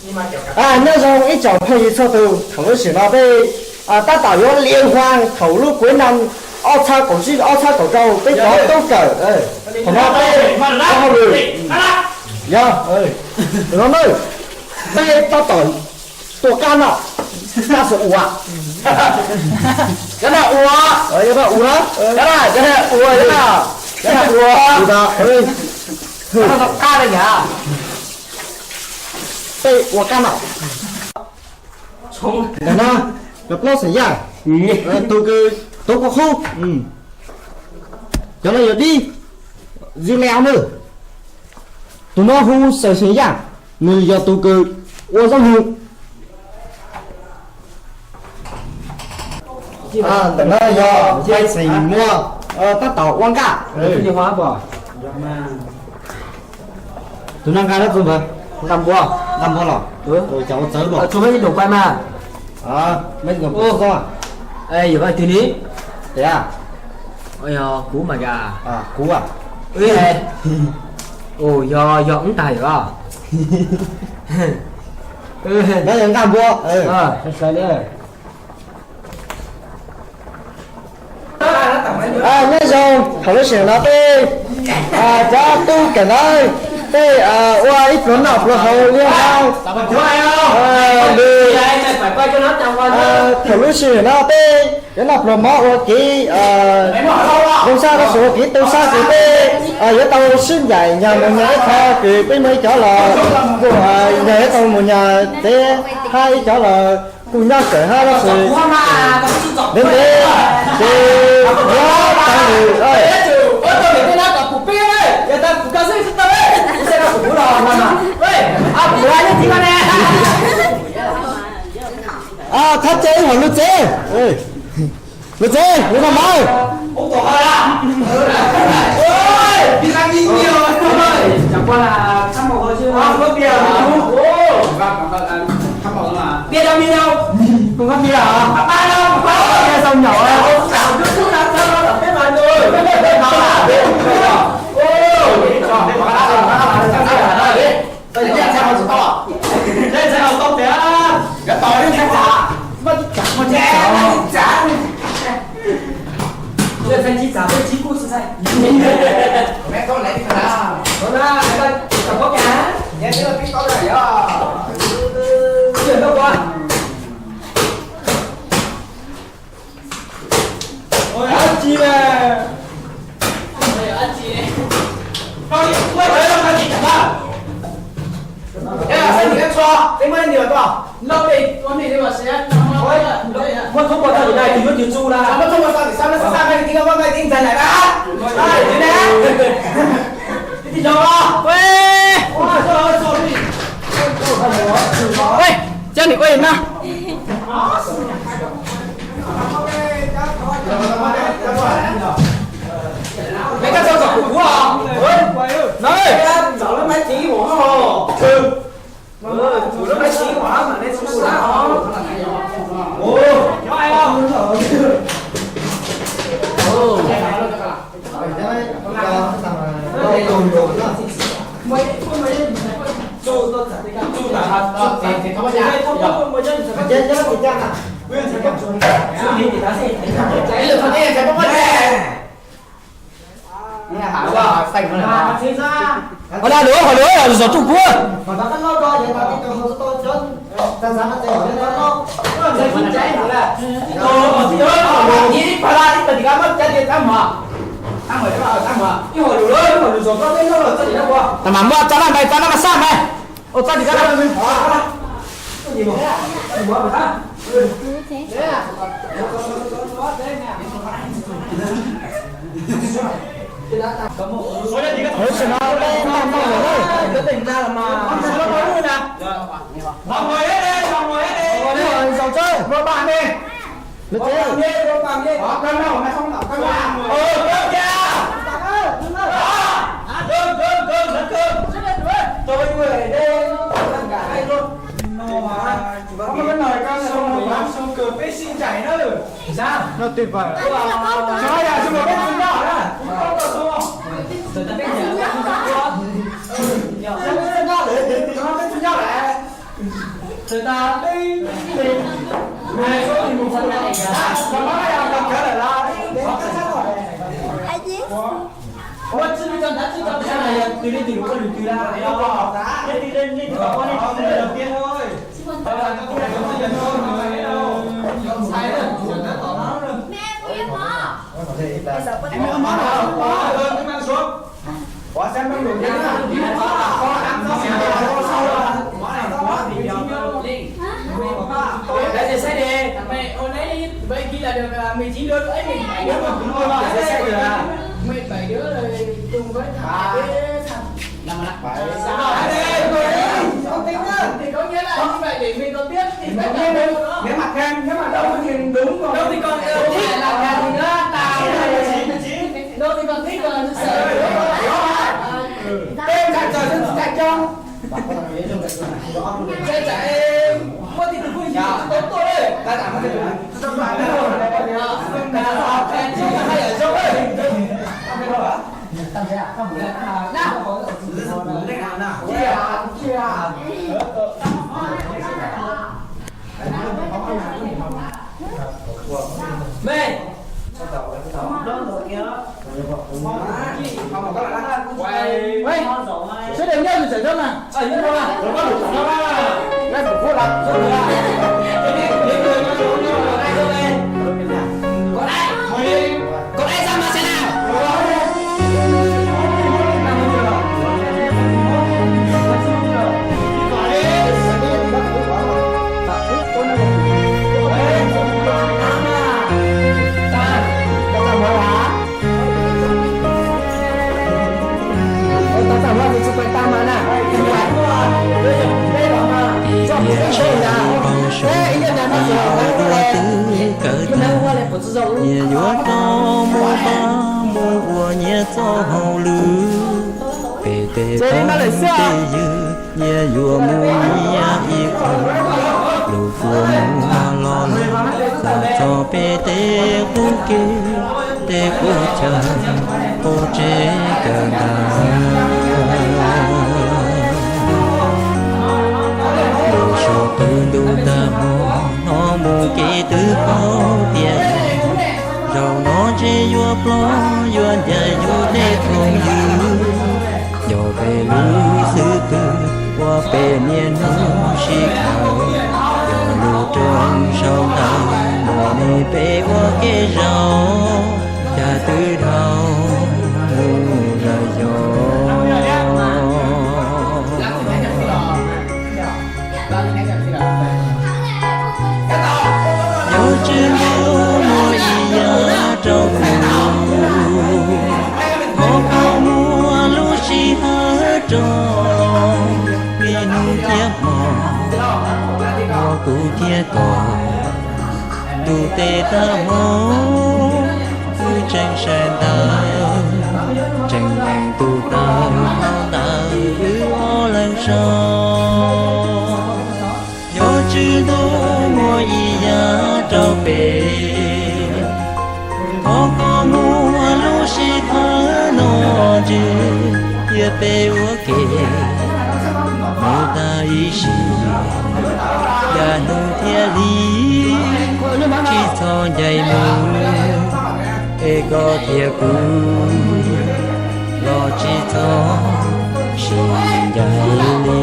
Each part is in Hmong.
Nyob zoo ib tsoom phooj ywg txhua tus, thaum lub sij hawm no peb tab tom yuav liên hoan thaum lub cuối năm ob txhiab kaum tsib ob txhiab kaum rau peb cov tub kawm. Thaum no peb ua hauj lwm, yog, no na, peb tab tom tua kab no, kab xwm ua, cov no ua, cov no ua, cov no ua, cov no ua, cov no ua, peb ua kab no. Ntawm no yog plaub xeem Yaj, tus kws tuav kua qhub, cov no yog dib, zib leo na. Tus no hu Xawm Xeem Yaj, nws yog tus kws ua zaub hwm. Ntawm no yog Npais Xeem Muas, tab tom ua nkaj. Tus no nqa dab tsi npawg? Nqa npua. Nqa npua los? Cov ua txawv los? Tsuas muaj ib ntus quaj mas. Muaj ib ntus quaj. Yog twg ni? Tias kuv mas, kuv, yog, yog ub tag yom. No yog nqa npua. Nyob zoo, thaum lub sij hawm no peb cov tub kawm ntawv, peb ua ib pluag noj pluag haus li no. Thaum lub sij hawm no peb yuav noj pluag mov ua kev zoo sab, rau sab ua kev tu sab, ces peb yuav tau sib ncaim nyag mus nyag ib qho, ces peb muaj ib cov los kuj nyag yuav tau mus nyag tsev, hab ib cov los kuj nyob kawm hab los xwb. Ntev ntev ces yuav tau nws. Thab tse ib hom lug tsev, lug tsev, lug noj mov. Coj nim ua na. Ua da lug hom lug zov tug kuv. Tam mam muab tso na npais, tso na mas sab npais. Ua txob tis kab. Mày ôn ấy, vậy ghi là được, à, mười chín đứa, ấy, mười bảy đứa mà. Mười bảy đứa rồi cùng với Thảo với thằng. Thì có nghĩa là như vậy để mình còn tiếp thì phải làm được đó. Nếu mà thêm, nếu mà đâu thì đúng rồi. Đâu thì còn, ờ, thì là làm thì nó tài. Đâu thì còn thích còn là sự. Tên là trời sinh tại trong. Mày. Ê, số điện thoại mình sẽ rớt mà. Ê, Nyias yuav rov mus pab mus ua nyias txoj hauj lwm, peb tej phooj tej ywg nyias yuav mus nyias ib qho, lus kua muag los lus txog peb tej qub kev, tej qub chaw, qub tsev kawm ntawv. Lub suab qw ntuj tag hmo, hnov mus kev twg paub tias zoo. Zaum no ntshe yuav plob yuav ncaim yus tej phooj ywg, yog peb lub xib hwb ua peb niaj hnub sib khaws, yog lub rooj sau ntawv mus nrog peb ua kev zaum, yam twg dhau mus lawm yog. Yuav tswj ntuj muaj ib yam rau kuv, thov koj muab lub sij hawm rau ib hnub thiab hmo, ua kuv thiab koj ntuj teb tag hmo, wb tseem saib ntawv, tseem lees tus taw phau ntawv wb ob leeg so. Yuav tswj ntuj muaj ib yam rau peb, thov koj muab lub sij hawm no ntswj, thiab peb ua ke mus tag ib sim, yav hnub thiab hli, tsis txhob ncaim mus, es koj thiab kuv los tsis txhob sib ncaim li.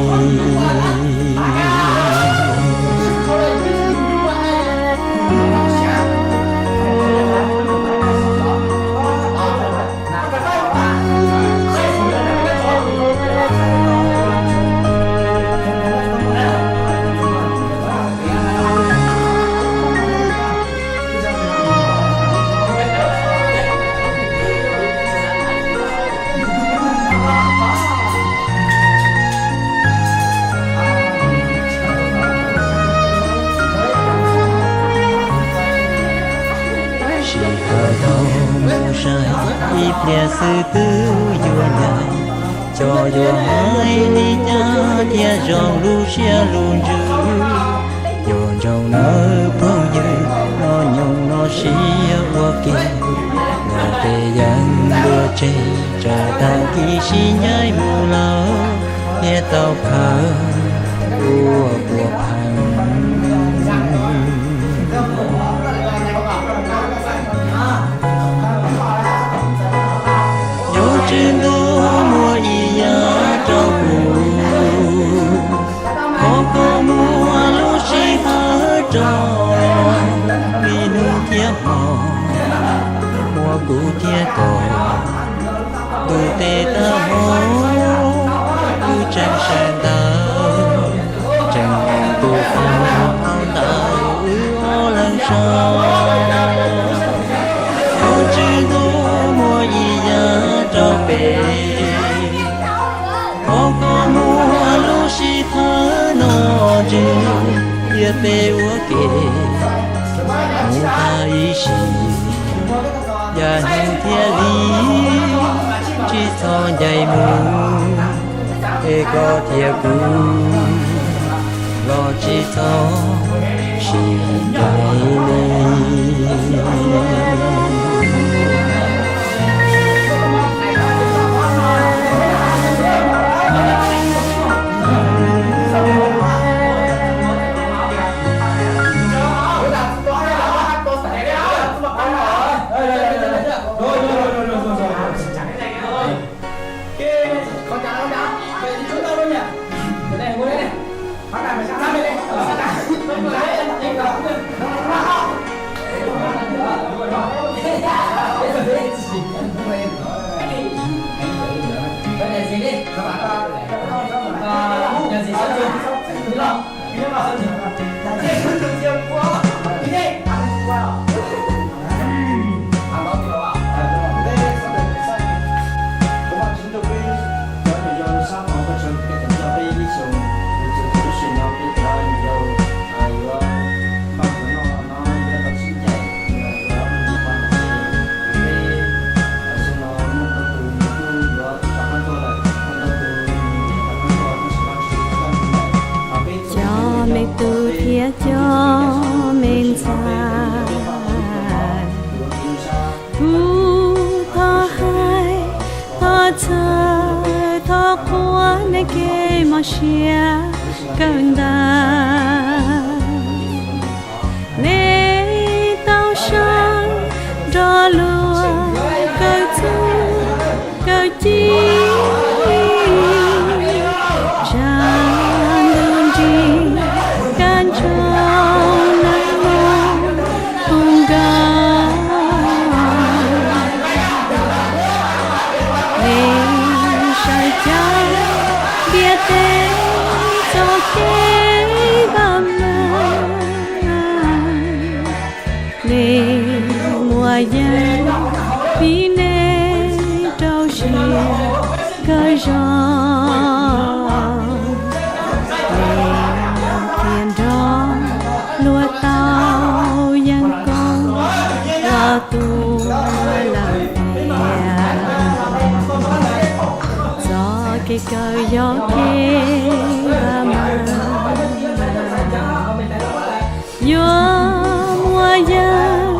Sij hawm dhau mus sai, ib pliag xwb twb yuav ncaim, cov yuav hais li cas thiaj zoo lub siab lub ntsws. Yuav ntsoov nawb phooj ywg, hnub nyoog no sib ua ke, los peb yeej yuav tseg, tsam tag kis sib ncaim mus lawm thiaj tau khaws. Ua puas pheej. Yuav tswv ntuj muaj ib yam rau kuv, qhov koj muaj lub sij hawm rau, li hnub thiab hmo, muaj kuv thiab koj. Ntuj tes tag hmo, kuv tseem sawv ntawd, tseem tus fab hau ntawd wb ob leeg zog. Yuav tswv ntuj muaj ib yam rau peb, qhov koj muaj lub sij hawm no ntshe, thiab peb ua ke mus tag ib sim. Yam heev thiaj li tsis txhob ncaim mus, es koj thiab kuv los tsis txhob sib ncaim li. Cov me tub thiab cov me ntxhais, kuv thov hais, thov txhawb, thov qhuas nej kev mob siab kawm ntawv. Nej tau sawv nrog luag kawm txuj kawm ci, tshav ntuj nrig kab ntsoog neeg mos hu nkauj. Nej sawv cov ntiaj teb txoj kev vam meej, nej muaj yeej vim nej rau siab kawg zog. Nej thiaj nrog luag tau yeeb koob los tuaj lawm tiag. Txoj kev kawm yog kev vam meej. Yuav muaj yeej,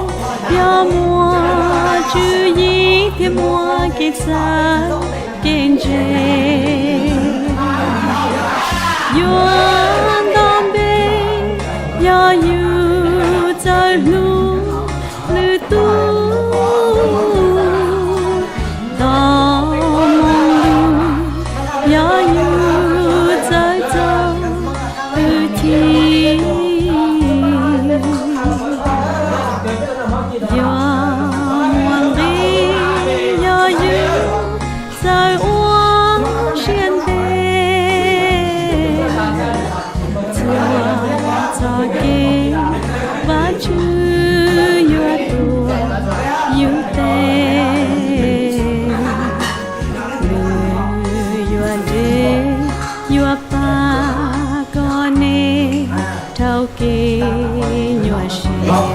yuav muaj tswv yim thiab muaj kev txawj kev ntse. Yuav nto npe yog yus txawj hlub lwm tus. Tau moo lug yog yus txawj txo hwj chim. Yuav muaj nqis yog yus txawj ua siab ntev. Txhua txoj kev Vajtswv yuav tuav yus tes. Nws yuav nres, yuav pab kom nej dhau kev nyuaj siab.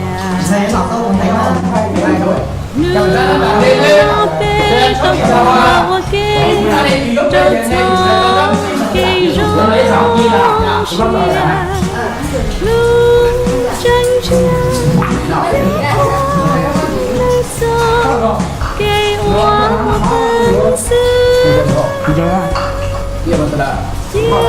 Nws pab peb tau ua ke rau txoj kev zoo siab. Lub tseem tshiab ua txoj kev ua pheej xwb. Cia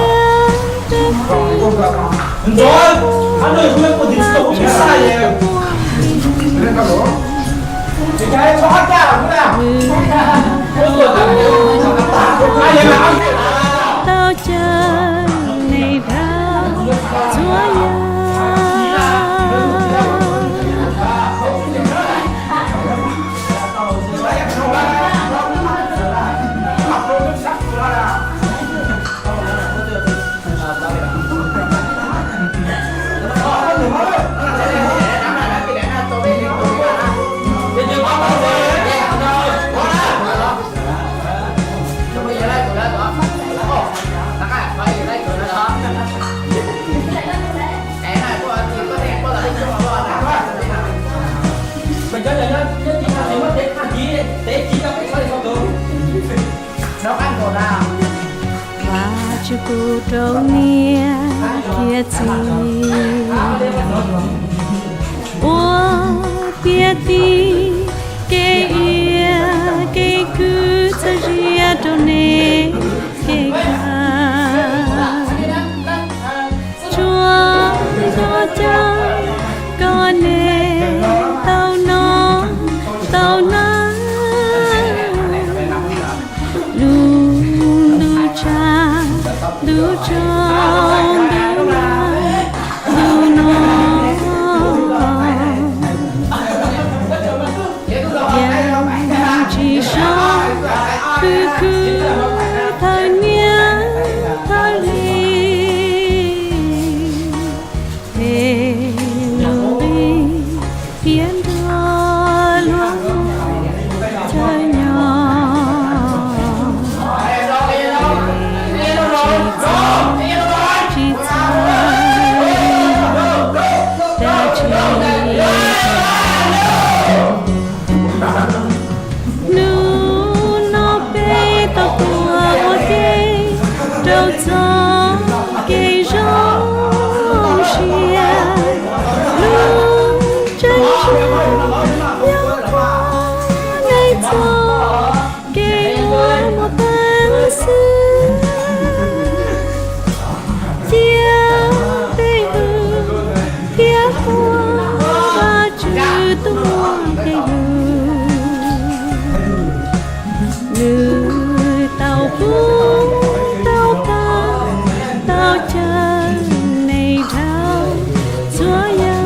Tau caw nej dhau txhua yam. Vajtswv pub rau niam thiab txiv ua piav tij, kev iab kev kwv txawj ziab rau nej kev kawm. Tsuas yog caw kom nej tau noj tau hnav lub ntuj tshav ntuj tsaus ntuj nag ntuj no. Yeej tsis so khwv khwv thawj niaj thawj hli, es lub nqi piav nrog luag chaw nyob. Tsis txhob, tsis txhob, dab tsi. Hnub no peb tau tuaj ua ke rau txoj kev zoo siab, lub tseeb tshaj yog pom nej txoj kev ua muaj peev xwm cia peb hwm thiab thuam Vajtswv tuaj peb yug. Nws tau pub tau kawm tau caw nej dhau txhua yam.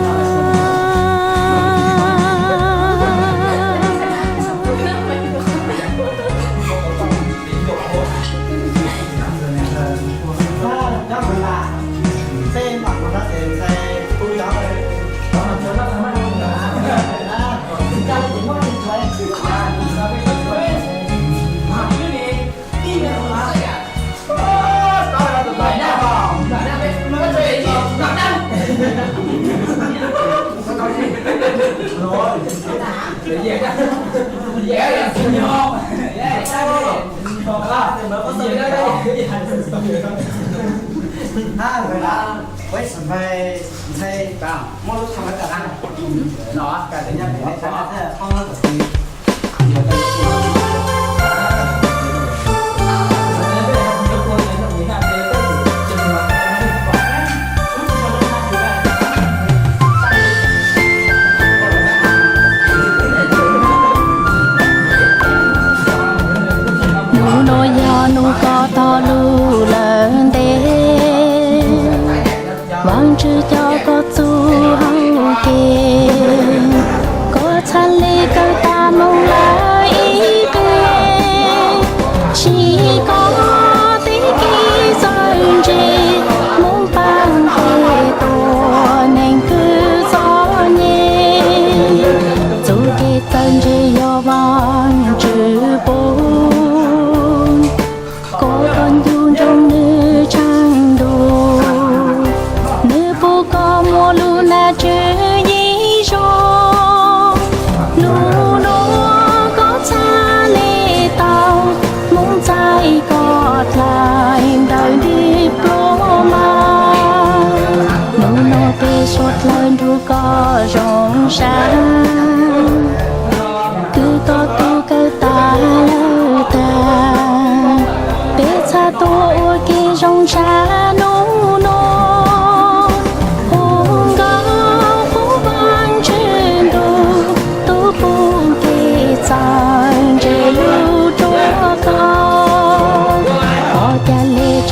Hnub no yog hnub koj tog lug lawm ntev, Vaajtswv coj koj txug hauv kev, koj txhad le kawg tag moog lawm ib qe. Siv koj teg kev txawj ntse, moog paab tes tuab neeg kws txom nyem. Txuj kev txawj ntse yog Vaajtswv pub, koj koj ncu nroo nwg tshaaj ntuj, nwg pub koj muaj lub nab tswv yim zoo. Nub nua koj txhad le tau moog txais koj dlai ntawm ntiv pluag mas. Nub nua peb suav dlawg nrug koj zoo sab, kws koj tug kawg tag lawm tag. Peb txhad tuaj ua ke zoo sab nub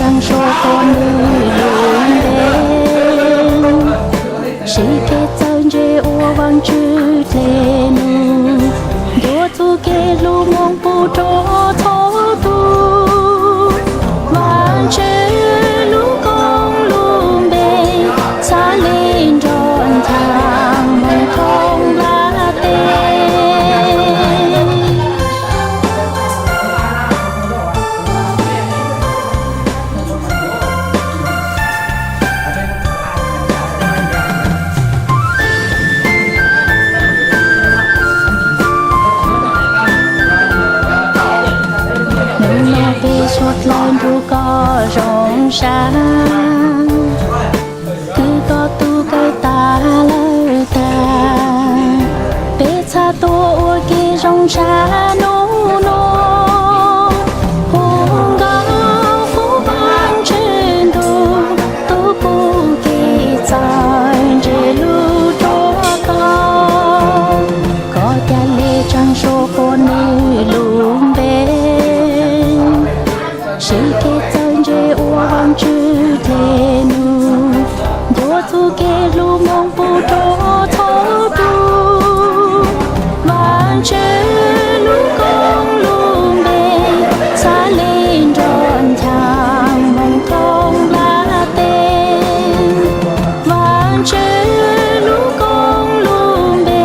Zoo sua tua nws lub npe, siv kev txawj ntse ua Vaajtswv dle nws, ntuas txuj kev hlub moog pub rua txhua tug. Vaajtswv lub koob lub npe, txhad le nrog nchaag moog thoob nplaj teb. Nub nua peb suav dlawg nrug koj zoo sab, kwv koj tug kawm tas lawm tag, peb txhad tuaj ua ke zoo sab nub nua. Hu nkauj qhuab Vaajtswv ntuj, tub pub kev txawj ntse lug rua koj. Koj ca le tsaa sua tua nwg lub npe, siv kev txawj ntse ua Vaajtswv dle nws, ntuas txuj kev hlub moog pub rua txhua tug. Vaajtswv lub koob lub npe, txhad le nrog nchaag moog thoob nplaj teb. Vaajtswv lub koob lub npe,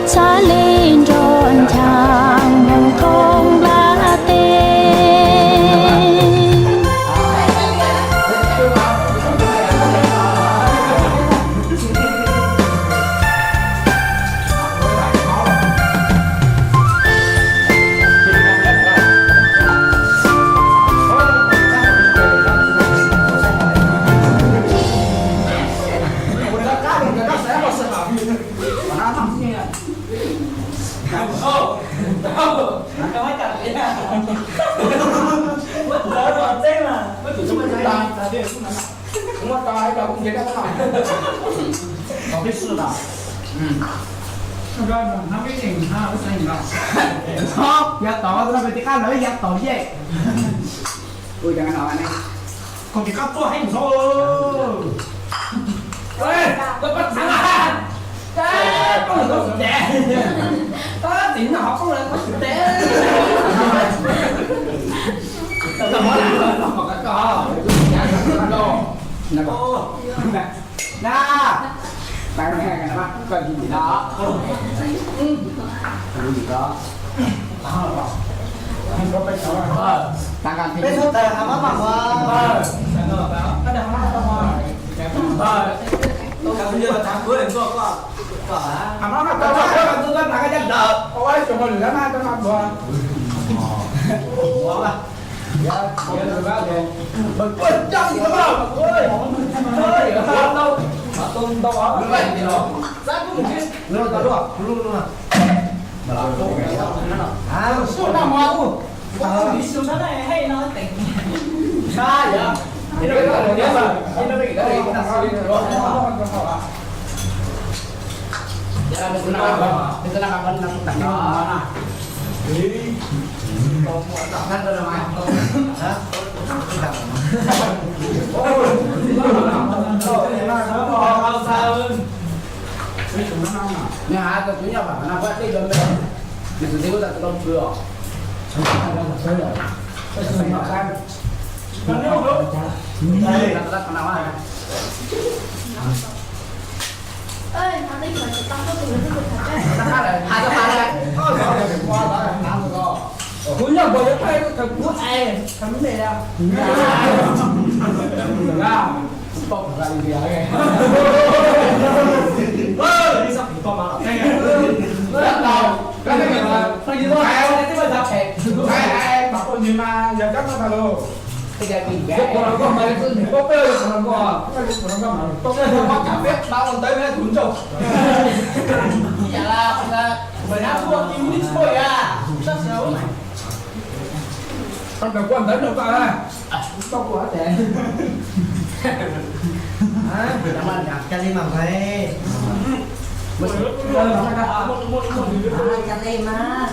txhad le nrog nchaag moog thoob nplaj teb. Yav tom no peb ti qab lawv yav tom yej. Ua cas no ne? Koj ti qab tuaj heev ntxhov. Koj pab txhab, koj lawv koj xwm tes, koj txim no ho koj lawv koj xwm tes. Koj mov lam los koj, koj na, koj lim no, lim no. Peb txhob tawm hav mab mam ua. Hav mab mam tau ua, hav mab mam tau ua, tau tag koj lwm lab mab tau mam ua. Ua, ua, ua, ua, ua, ua, ua, ua, Nws has tas kuv nyob vam no kuv dej lawm me, nws tus tij kuv tas tus loj pw os. Kuv nyob npaum yuav pab kuv es thaum me a. Tau ntawv kua ntawv rau koj na. Tau kua tes. Ca li mas nqe. Ca li mas.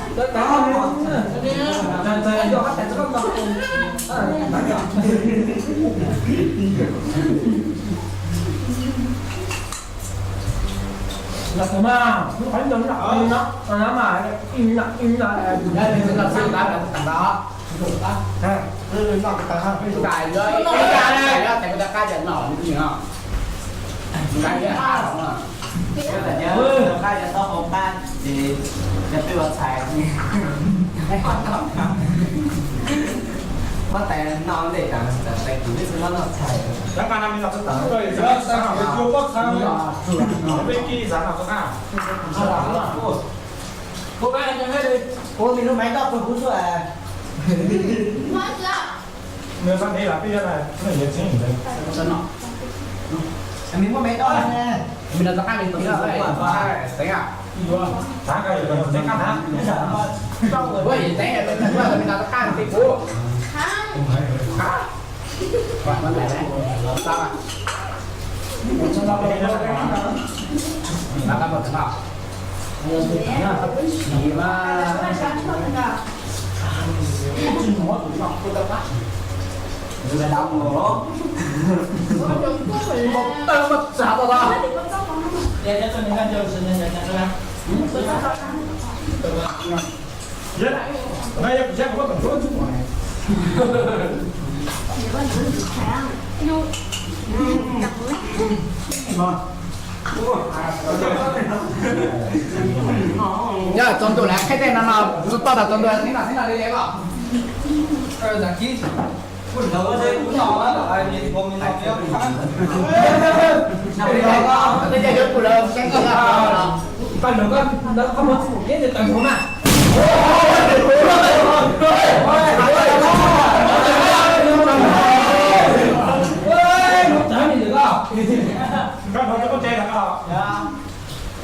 Yog txog ntua lawm, qhib tej no no, txog tau txog ntua, thib no thib no li li os.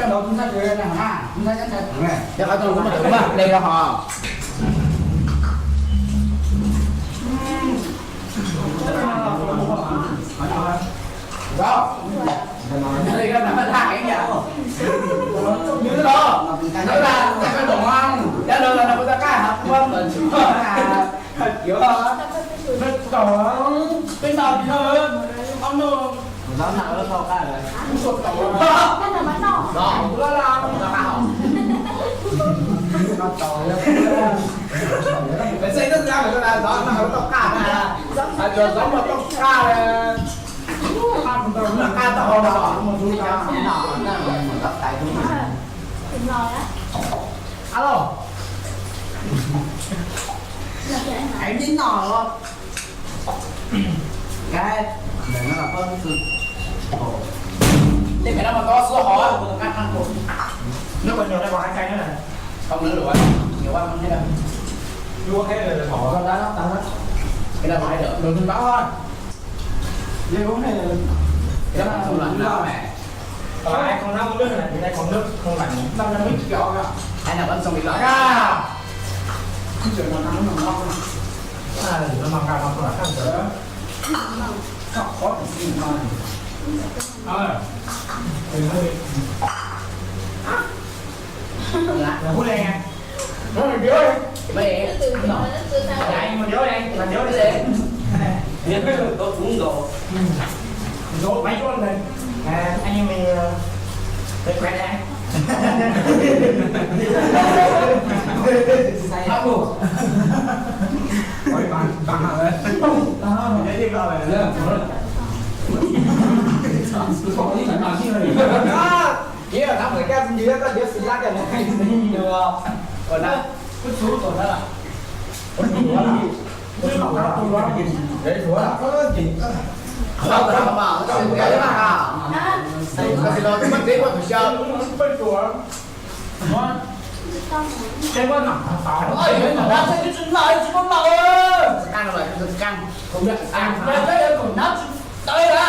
Coj los tus ntxhais na, tus ntxhais cov ntxhais tawm na, cov qhov tau kuv mus tawm vaj dej rau hos. Alo. Hais li no los. Cái này nó là có thứ tư. Ồ. Cái này nó mà có số hỏi của tôi cắt ăn của. Nếu mà nhiều đây còn hai cây nữa này. Không nữa rồi. Nhiều quá không thấy đâu. Lúa cái này là bỏ ra đó, tăng đó. Cái này phải đợi được thông báo thôi. Dây vốn này là cái đó là không lạnh đâu này. Ờ, ai không nấu nước này, nay còn nước không lạnh. Năm trăm mét triệu à. Ai nào vẫn xong bị lỗi à. Không chịu nằm nằm nằm ngon. À, nó mong ra nó không là khăn sữa. Khóc khó thì xin ngon. Ờ. Thì hơi. Là hút lên nha. Nói mình biếu đi. Mày. Dạy mình biếu đi, mình biếu đi. Có cúng đồ. Đồ máy luôn này. À, anh em mình, ờ, phải khỏe lại. Sai lắm luôn. Ôi, bạn, bạn nào đấy? Nhớ đi vào này. Kiag thab mawm kab ntsis koj tiav xwm lab kiag na. Ua na, kub txhub tau na. Tau tau mas, tau tau mas. Tau tsis los tau mas, teb koj tus xyaw. Teb koj nam tau. Oj, tsis tau mas, tsis tau mas. Kab no mas tsis kab. Không biết kab. Teb koj nam tsis tau na.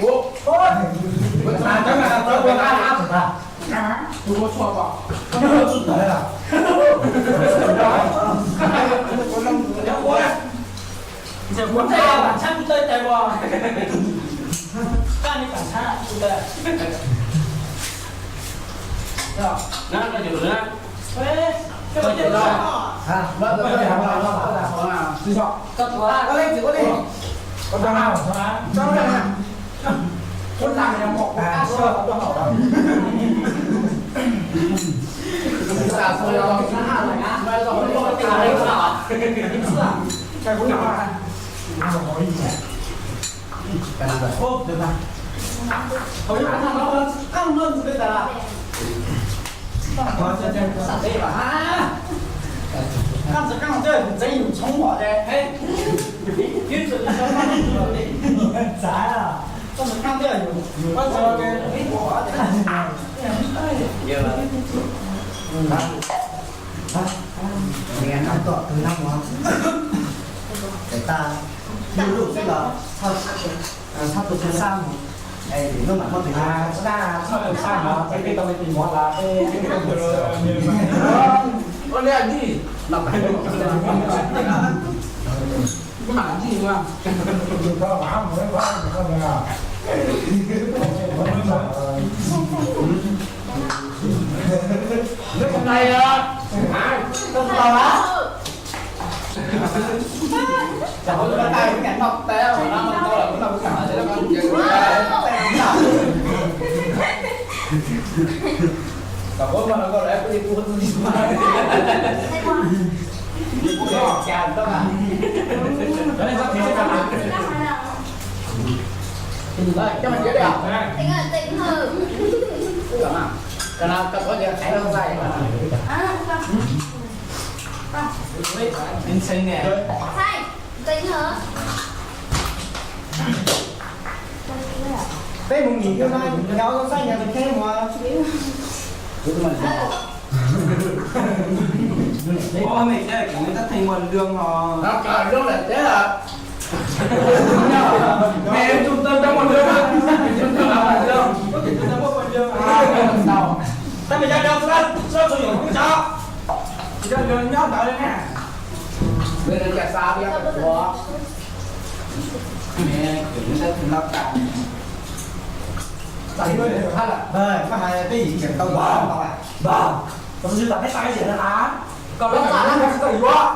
kuv. Ua cas cov no cov ua dab dab tus tag. Tus ua tshua pom. Tus tawv a. Ua ntej pam tshab kuv tawg cais ua. Kaj ni pam tshab kuv tawg. Txhob tus sab mus, hnub mam muab tus sab, txhob tus sab mov, peb tau me tus mov los peb ua li dij, mam dij mas. Tau a. Cho mày dễ đi à? Tính là tỉnh hử? Cái nào tao có gì hãy đâu dạy. Xanh, tỉnh hử? Peb mus nghỉ vô đây, kéo con xanh nhà mình thêm mà. Ôi, mày chơi kiểu người ta thành một đường hò. Nó cờ luôn là thế à? Mày trung tâm trong một đường á. Mày trung tâm là một đường. Có thể trung tâm một đường. À, đầu. Tao mày ra đâu, tao, tao sử dụng không sao. Thì cho đường nhau tới đây nè. Bên đây là sao đi ăn của. Nè, kiểu người ta thành lập cả. Tại vì nó là, ờ, có hai cái gì kiểu tao bảo, tao bảo, bảo. Tao chưa tập hết tay gì nữa hả? Còn nó là nó không có gì quá.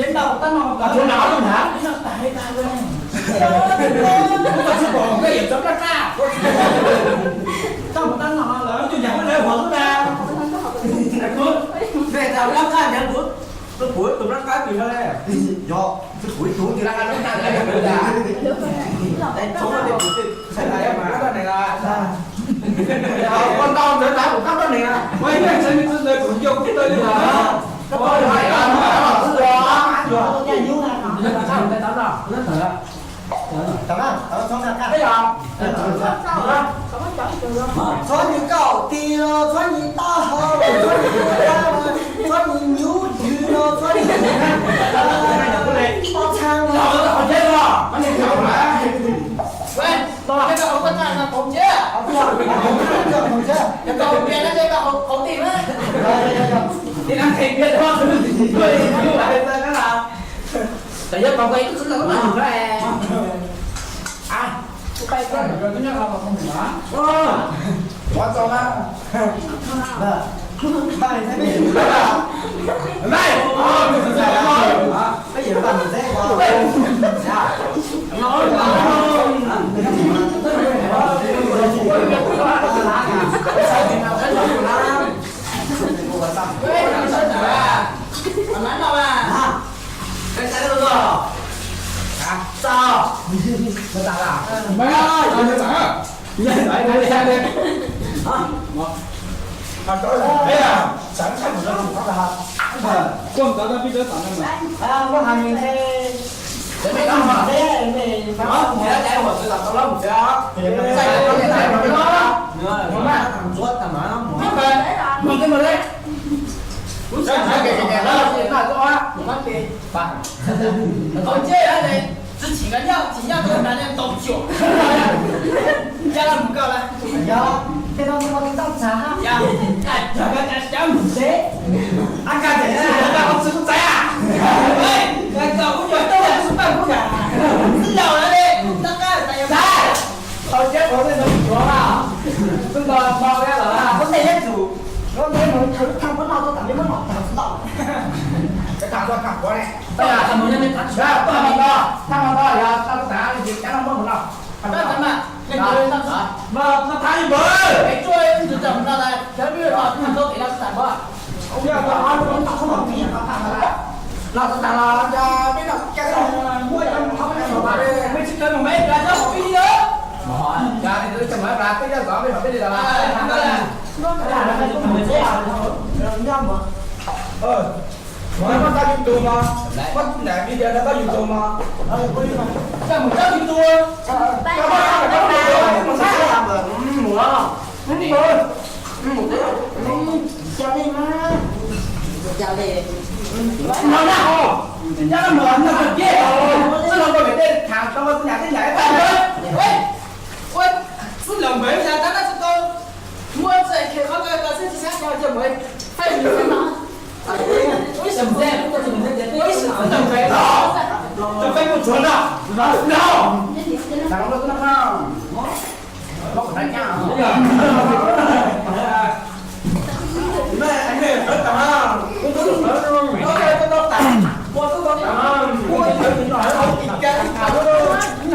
Yeej tau tab no, tab no tas tas tas. Tau mus tab no lawv coj nyam lawv huam xwb na. Kuv, kuv, kuv tus nab qab twg no le? Yog, kuv ib tug tus nab qab no na. Koj ntau ntawd tas kuv qab tab neeg, ua ib yam tsev me txwv ntawd kuv nco kuv tawj li os. Txhob nyias kaum tis los, txhob nyias taub hau los, txhob nyias nyuj twg los, txhob nyias pob txha los. Cov yog tau nqe ib tug xwb ntawd mas nug Tsis chim nyaj, chim nyaj tau nta ne tau cuam. Cas los mus koj lawm? Yog, tej no mus tau txav. Yog, cas cas cas mus tsev. Ab, kaj tes tsis tau txav a. Ej, kaj tau kuv cov tau tsis tau kuv yam. Txij laus lawm li, tau qab tas yog tau cab qhov tej no tsuav na. Txij nto nto li lawm na, koj tej neb tsum. Koj neb mus thawv thaj muab noj tuaj tas neb muab noj tag tsis tau. Tag tag kuv ne. Tag no, tag no yog tag no muab mus noj. Los tag los, peb tsis tau mus me plas nyob peb li os. Peb tsis tau mus me plas peb li os. Muab tau yus tus mas, muab nram video no tau yus tus mas. Tau mus tau yus tus. Mus no na, mus no na, txij no koj niam tej tham tau txij nyam tej nyam ib tag. Ua txij los npawg yas tab laj tsis tau muaj txij khe qhov ko tau txij tsis xyab xyov coj mus feej mus feej no. Ib sim txij mus txij mus txij txij ib sim txij los npawg los rau feej mus tsuav no los no.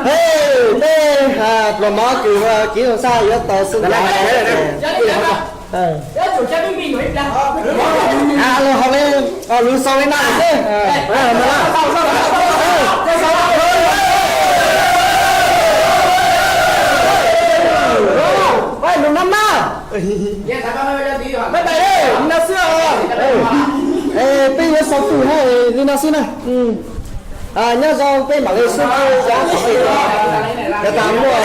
Hej, tej pluas mov kws kiv zoo sab yuav tau xwb ntag. Los haus li, lus xaus li no xwb. Lus no mas, bye bye li no xwb os. Peb yuav xaus tus hab li no xwb na. Nyob zoo peb mam li sib ntsib dua qhov pem no. Cov tas muaj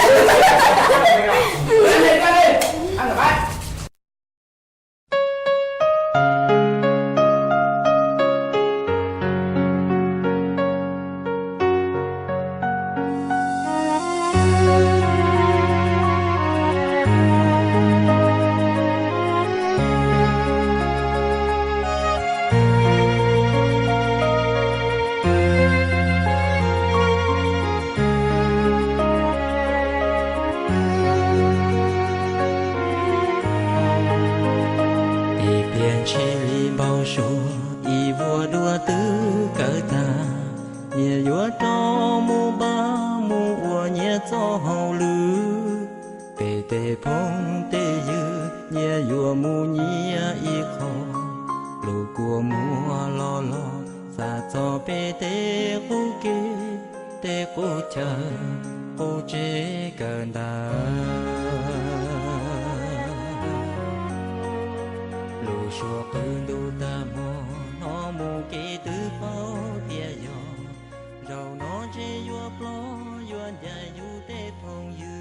Ib pliag ntshis li npau suav, ib vuag duav twb kawg tag, nyias yuav rov mus npaj mus ua nyias txoj hauj lwm. Peb tej phooj tej ywg, nyias yuav mus nyias ib qho, lub kua muag los los, xa txog peb tej qub kev, tej qub chaw, qub tsev kawg ntawd. Lub suab qw ntuj tag hmo, hnov mus kev twb paub tias yog, zaum no ntshe yuav ploj yuav ncaim yus tej phooj ywg.